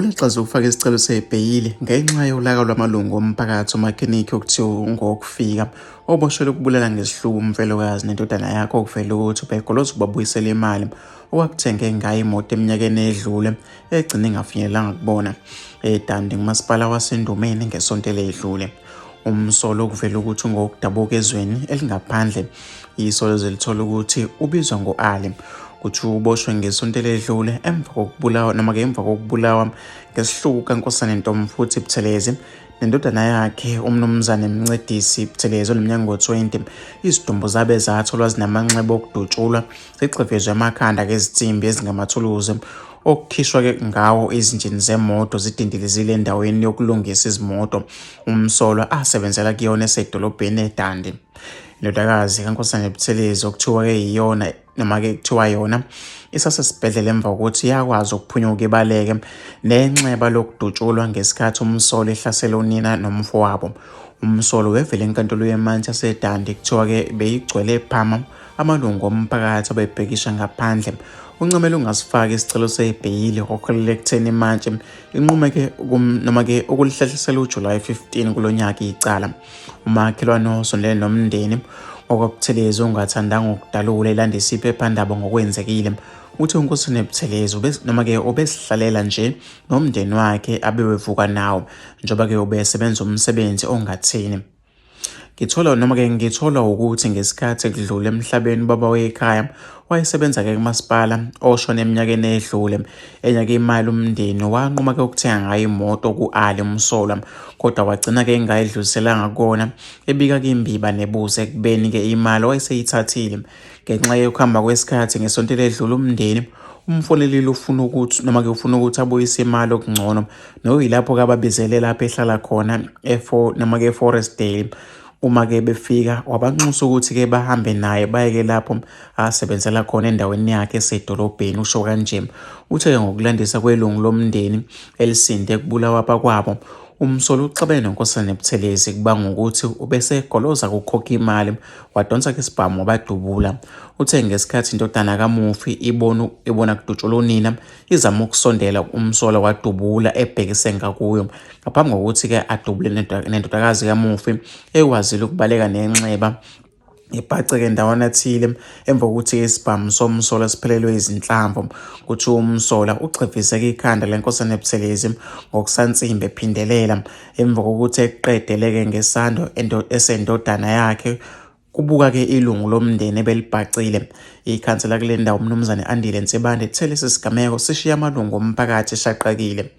Ulaxaze ukufaka isicelo sebheyili ngenxa yolaka lwamalungu omphakathi umakhenikhi okuthiwa ungowokufika oboshelwe ukubulala ngesihluku umfelokazi nendodana yakhe okuvela ukuthi ubegoloza ukubabuyisela imali owakuthenge ngayo imoto eminyakeni edlule egcine ingafinyelelanga kubona eDundee ngumasipala waseNdumeni ngesonto eledlule. Umsolwa okuvela ukuthi ungowokudabuka ezweni elingaphandle Isolezwe lithola ukuthi ubizwa ngo-Ali kuthiwa uboshwe ngesonto eledlule emva kokubulawa noma-ke emva kokubulawa ngesihluku kaNkosana Ntomfuthi Buthelezi nendodana yakhe uMnumzane Mncedisi Buthelezi oneminyaka ngo-20. Izidumbu zabe zatholwa zinamanxeba okudutshulwa zigxivezwe amakhanda ngezinsimbi ezingamathuluzi okukhishwa-ke ngawo izinjini zemoto zidindilizile endaweni yokulungisa izimoto umsolwa asebenzela kuyona esedolobheni eDundee. Indodakazi kaNkosazana Buthelezi okuthiwa-ke yiyona noma-ke kuthiwa yona isasesibhedlela emva kokuthi yakwazi ukuphunyuka ibaleke nenxeba lokudutshulwa ngesikhathi umsolwa ehlasela unina nomfowabo. Umsolwa wevele enkantolo yemantshi yaseDundee kuthiwa-ke beyigcwele phama amalungu omphakathi abebhekisha ngaphandle. Uncamela ungasifaki isicelo sebheyili okuholela ekutheni imantshi inqume-ke noma-ke ukulihlehlisela uJulayi 15 kulo nyaka icala. Umakhelwane osondelene nomndeni wakwaButhelezi ongathandanga ukudalula elandisa iphephandaba ngokwenzekile uthe uNkosazana Buthelezi noma-ke ubesihlalela nje nomndeni wakhe abewevuka nawo njengoba-ke ubesebenza umsebenzi ongathini. Ngithola noma-ke ngithola ukuthi ngesikhathi kudlula emhlabeni ubaba wekhaya wayesebenza-ke kumasipala oshone eminyakeni edlule. Enye-ke imali umndeni wanquma-ke ukuthenga ngayo imoto ku-Ali umsolwa kodwa wagcina-ke engayidluliselanga kukona ebika-ke imbiba nebuze ekubeni-ke imali wayeseyithathile. Ngenxa yokuhamba kwesikhathi ngesonto eledlule umndeni umfonelile ufuna ukuthi noma-ke ufuna ukuthi abuyise imali okungcono nokuyilapho-ke ababizele lapho ehlala khona noma-ke eForestdale. Uma-ke befika wabanxusa ukuthi-ke bahambe naye bayeke lapho asebenzela khona endaweni yakhe esedolobheni, usho kanje. Uthe-ke ngokulandisa kwelungu lomndeni elisinde kubulawa abakwabo, umsolwa uxabene noNkosazana Buthelezi kubanga ukuthi ubesegoloza ukukhokha imali wadonsa-ke isibhamu wabadubula. Uthe ngesikhathi indodana kamufi ibona ibona kudutshulwa unina izama ukusondela umsolwa wadubula ebhekise ngakuyo ngaphambi kokuthi-ke adubule nendodakazi kamufi ekwazile ukubaleka nenxeba ibhaceke ndawana thile emva kokuthi isibhamu somsolwa siphelelwe izinhlamvu. Kuthiwa umsolwa ugxivizeke ikhanda lenkosana Buthelezi ngokusansimbi ephindelela emva kokuthi eqedeleke ngesando esendodana yakhe. Kubuka-ke ilungu lomndeni ebelibhacile. Ikhansela kule ndawo uMnumzane Andile Nsibande lithe lesi sigameko sishiye amalungu omphakathi eshaqekile.